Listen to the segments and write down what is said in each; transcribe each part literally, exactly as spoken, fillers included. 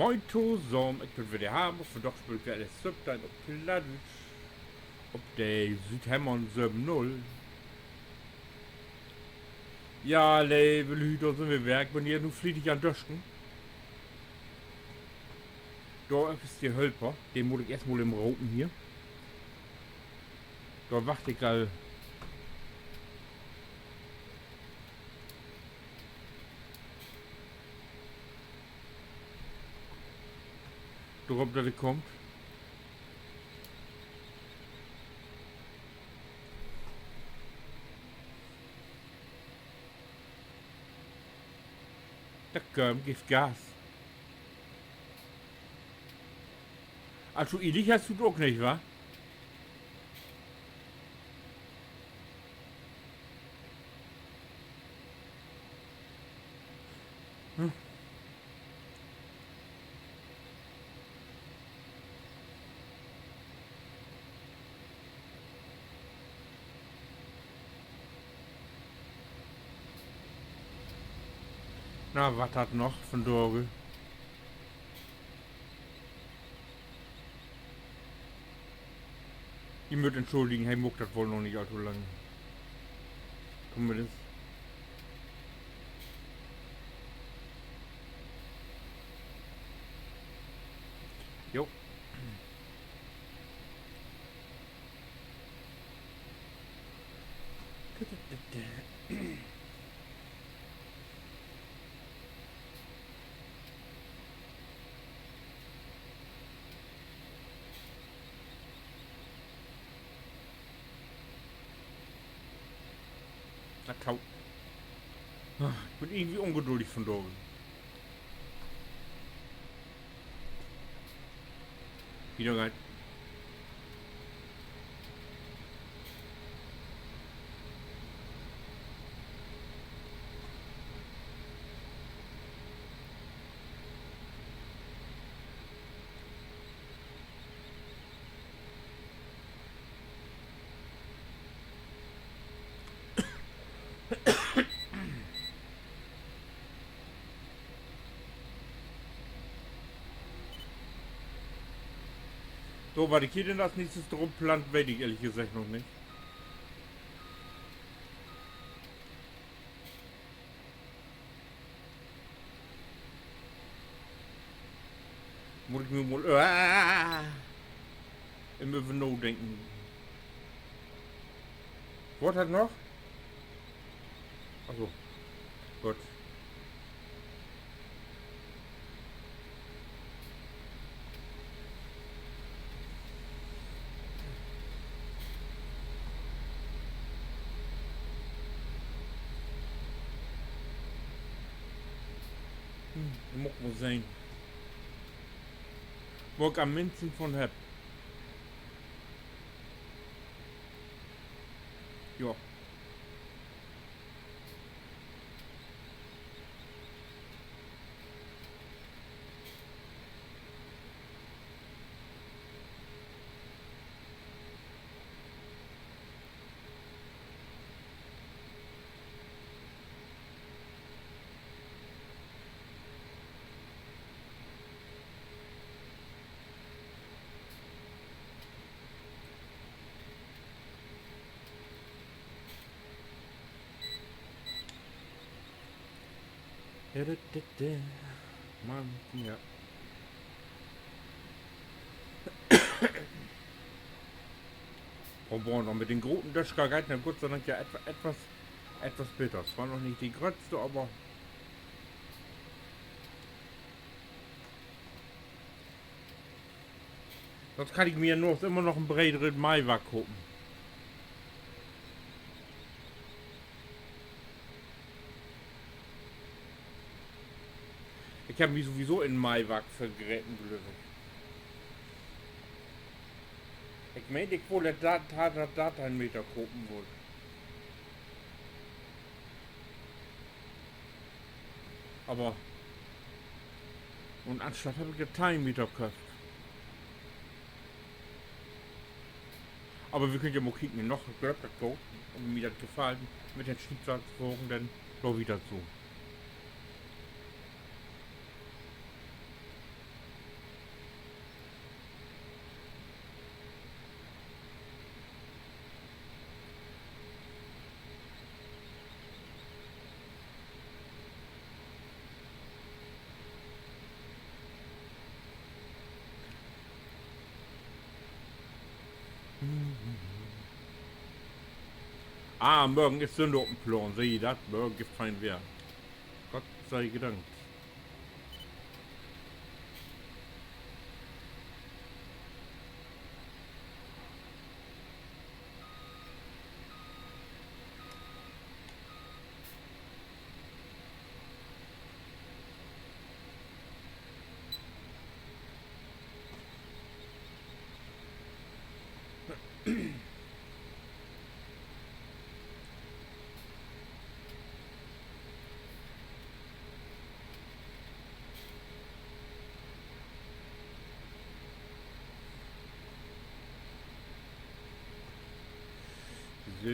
Moin tosamen, ik bün weer de Hamers. Vandaag speel ik weer L S söventeihn op Plattdüütsch. Op de Südhemmern söven null. Ja, leve Lüüd, dor sünd wi weer. Ik bün hier nu flietig an Dösken. Dor is de Hölper. De mutt ik eerst mal even ropen hier. Dor wacht ik al dorop, dat he kummt. Dat Kööm gifft Gas. Also, ielig hest du 't ok nich, wa? Na, wat dat noch vandaag? Ji mööt entschulligen, he maakt dat woll noch nich all to lang. Tominnst. Jo. Dat geiht. Ah, ik bün irgendwie ungeduldig vandaag. Wieder geiht. So, wat ik hier denn as nächstes dorop plant, weet ik ehrlich geseggt noch nich. Mutt ik nu mal, ah, even över nadenken. Warrt dat noch? Ach so. Goot. Hm, mutt mal sehn, wo ik an'n minsten von hebb. Jo. Man, ja. Probeer noch mit den groten Döscher, geiht na Gott sei Dank ja etwa-, etwas, etwas beter. Is woll noch nich de gröttste, aver sünst kann ik mi nu immer noch en brederet Maiwark kopen. Ik heff mi sowieso in Maiwark vergreten, glööv ik. Ik meen, ik wull dat, dat, dat, dat en Meter kopen wull. Aver, un anstatt heff ik de teihn Meter köfft. Aver wi köönt ja mal kieken, noch, ik glööv, dat goot. Un wenn mi dat gefallt mit den Schietwagen, denn bliev dat so. Ah, morgen is Sünn op 'n Plaan. Seht ji dat? Morgen gifft fein Weer. Gott sei Dank. So,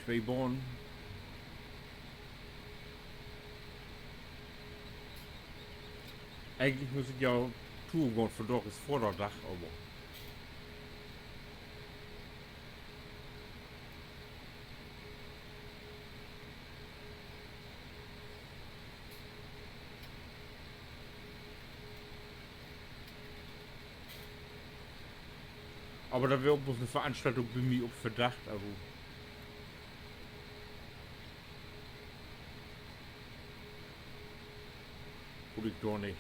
twee Bahnen. Egentlich müss ik ja to gahn, vandaag is Vaderdag, aver Aver dat weer ok bloots 'ne Veranstaltung bi mi op Verdacht, also. Mutt ik dor nich.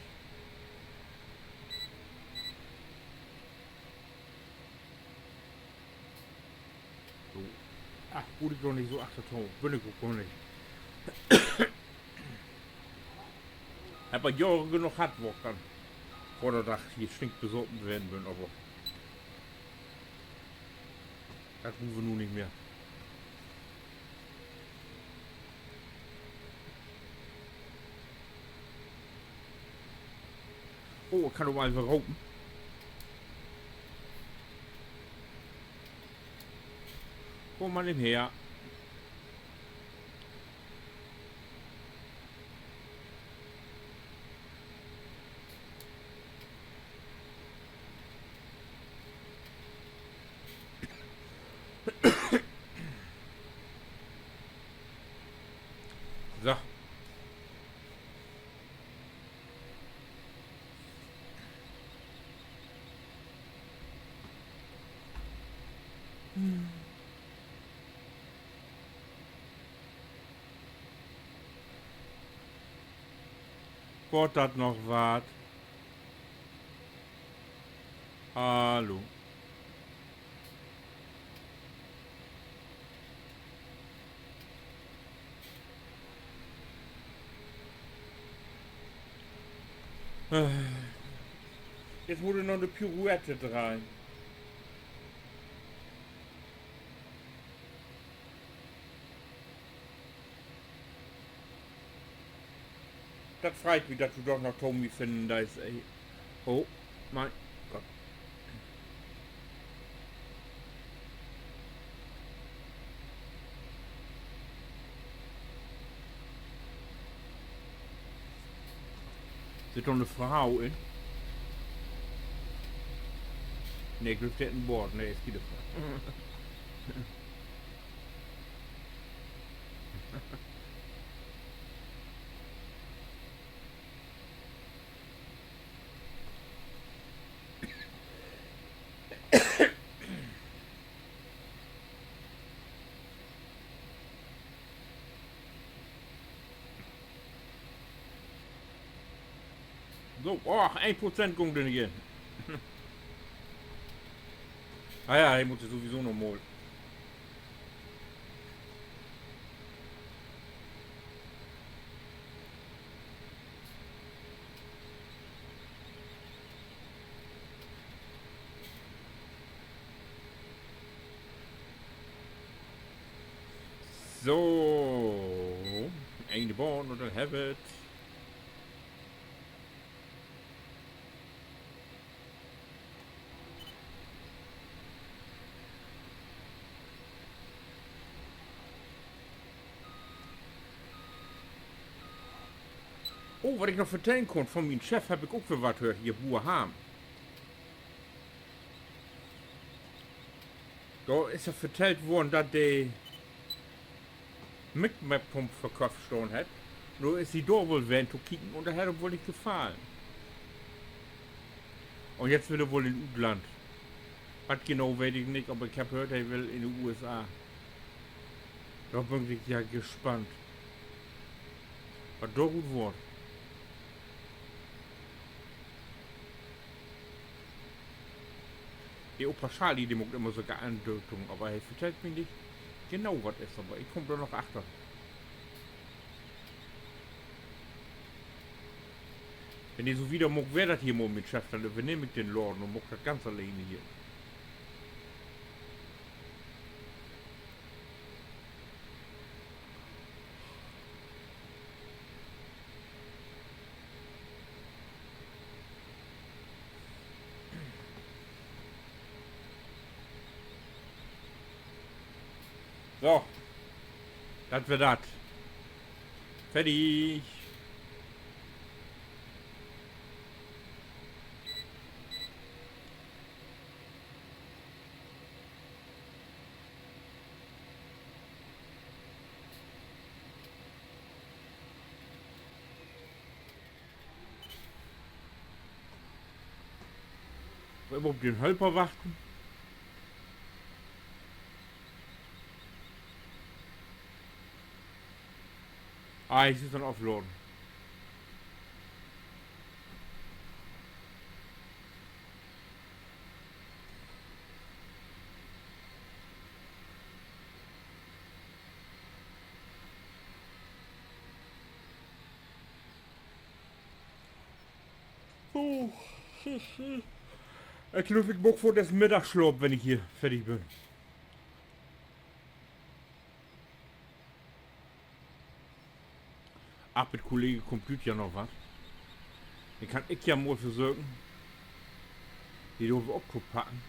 So. Ach, mutt ik doch nich so achterto. Bün ik ok gor nich. Hebb al Johre genoog hatt, wo ik denn Vaderdag hier stinkbesapen ween bün, aver dat bruukt wi nu nich mehr. Oh, ik kann ok mal even ropen. Kumm mal even her. So. Woort dat noch wat? Hallo. Jetzt mutt ik noch 'ne Pirouette dreihen. Dat freit mi, dat du doch noch to mi finnen deist, ey. Oh, mien Gott. Sitt dor 'ne Fro in? Nee, ik glööv, de hett en Boort. Nee, is kiene Fro. So, och, een Prozent gung dor nich in. Ah ja, he mutt sowieso noch mal. So. Ene Bahn un denn hebb wi 't. Oh, wat ik noch vertellen kunn, von mien Chef heff ik ok weer wat höört, hier, Buur Harm. Dor is ja vertellt worrn, dat de Micmac-Pump verköfft stahn hett. Nu is he dor woll ween to kieken un dat hett em woll nich gefallen. Un jetzt will he woll in Utland. Wat genau, weet ik nich, aver ik heff höört, he will in de U S A. Dor bün ik ja gespannt, wat dor ut word. De Opa Charlie, de maakt immer sülke Andötungen, aver he vertellt mi nich genau, wat is, aver ik kumm dor noch achter. Wenn de so wieder maakt, weer dat hier mal mit Chef, denn övernehm ik den Laden un maak dat ganz alleen hier. So. Dat weer dat. Fertig. Wi op den Hölper wachten. Ah, he is an Afladen. Oh. Ik glööv, ik maak foorts Middagsslaap, wenn ik hier fertig bün. Ach, mit Kollege kummt düt Johr noch wat. Denn kann ik ja mal versöken, de dor weer optopacken.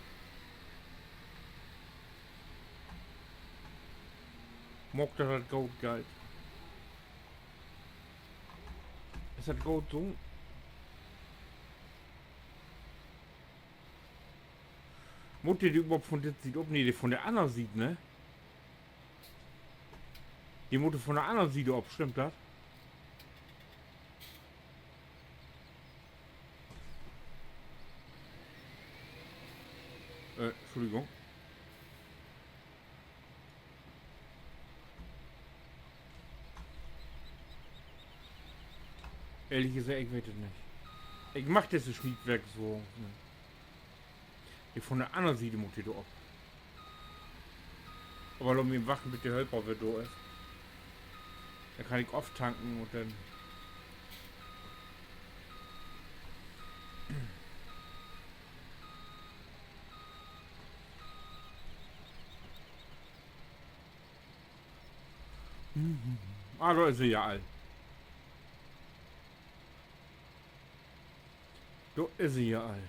Maak, dat dat goot geiht. Is dat goot so? Mutt de överhaupt von dit Siet op? Nee, de von de anner Siet, ne? De mutt von de anner Siet op, stimmt dat? Äh, Entschuldigung. Ehrlich seggt, ik weet dat nich. Ik mag disse Sniedwerk so, ne? De von de anner Siet mutt de dor op. Aver laat mi wachten, bit de Hölper weer dor is. Denn kann ik aftanken un denn Ah, dor is he ja al. Dor is he ja al.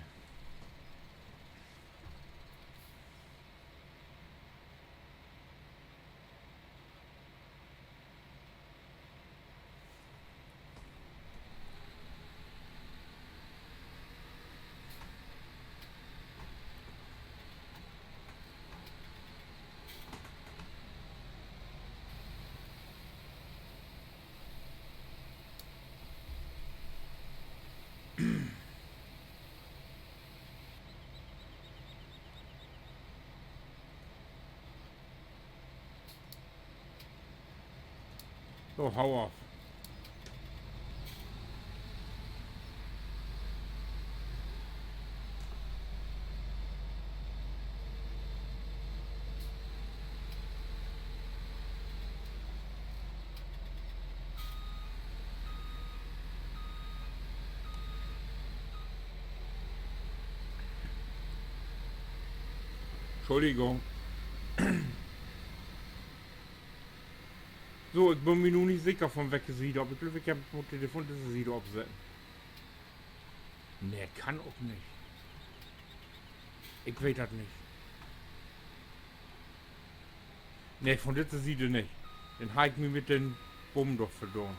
So, hau af. Entschuldigung. So, ik bün mi nu nich seker, von welke Siet op. Ik glööv, ik heff, mutt de von disse Siet opsetten. Nee, kann ok nich. Ik weet dat nich. Nee, von disse Siet nich. Denn harr ik mi mit den Boom doch verdaan.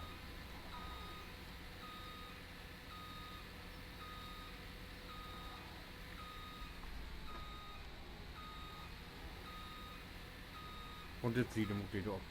Von disse Siet mutt de op.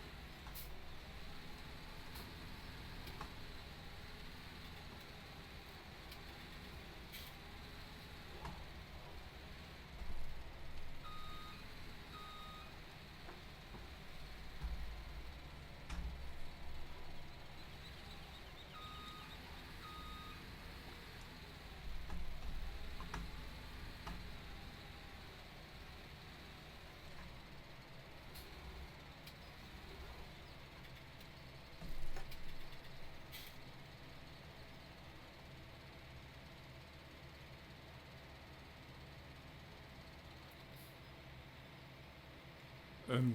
Ähm.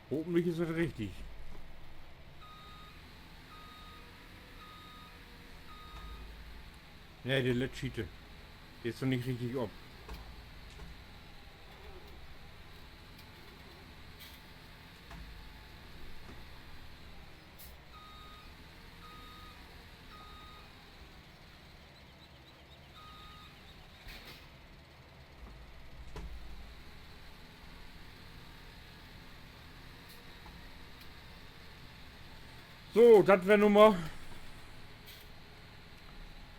Hopentlich is dat richtig. Nee, de lett Schiete. De is noch nich richtig op. So, dat weer Nummer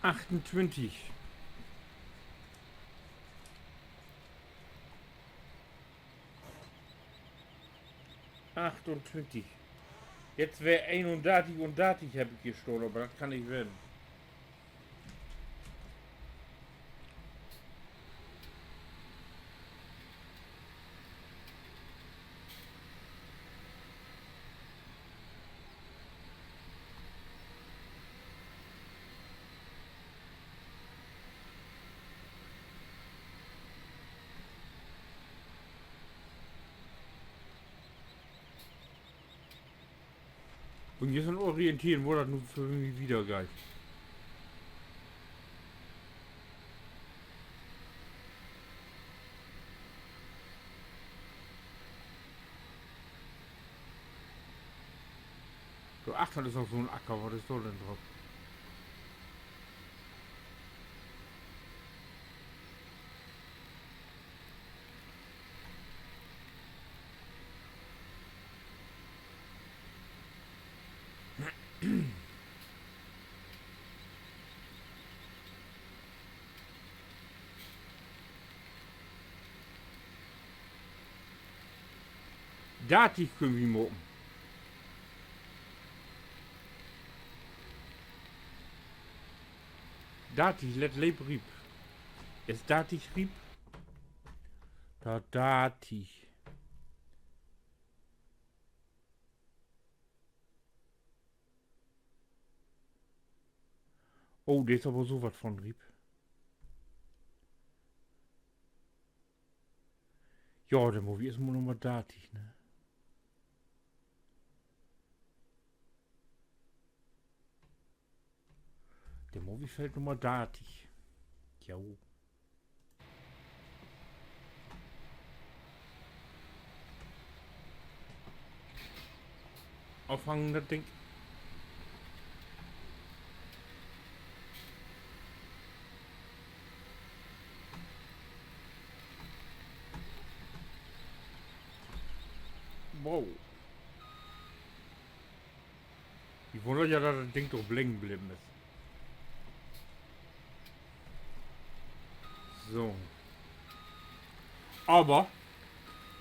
achtuntwintig. Achtuntwintig. Jetzt weer eenundartig un dartig heff ik hier stahn, aver dat kann nich wesen. Un hier is en Orienteren, wo dat nu för mi wieder geiht. Dor achtern is noch so'n Acker, wat is dor denn drop? Dartig köönt wi maken. Dartig, lett leep riep. Is dartig riep? Dor, dartig. Oh, de is aver so wat von riep. Ja, denn mutt wi eerst mal Nummer dartig, ne? Denn mutt wi Feld Nummer dartig. Jo. Afhangen, dat Ding. Wow. Ik wunner ja, dat dat Ding doch liggen bleven is. So. Aver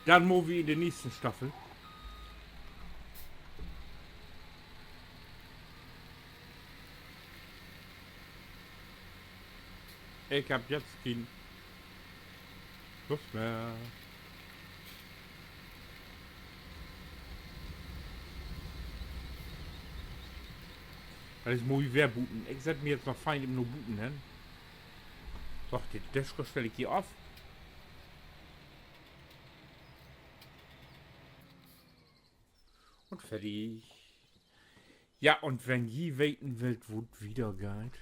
denn mutt wi in de nächste Staffel. Ik heff nu keen Lust mehr. Dat is mooi Weer buten. Ik sett mi nu noch fein even na buten hen. So, de Disco stell ik hier of. Un fertig. Ja, un wenn ji weten wüllt, wo 't wieder geiht.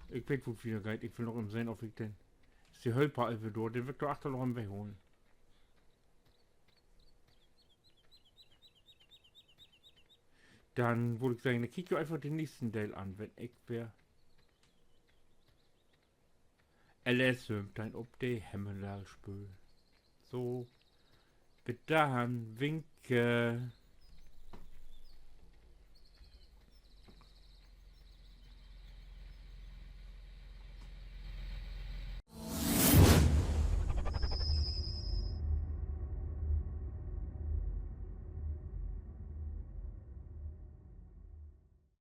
Ik weet, wo 't wieder geiht. Ik will noch even sehn, of ik den, is de Hölper even dor, den will ik dor achter noch even wegholen. Denn wull ik seggen, denn kiek jo eenfach den nächsten Deel an, wenn ik weer L S söventeihn op de Hemmerdaalspööl. So, bit denn, winke.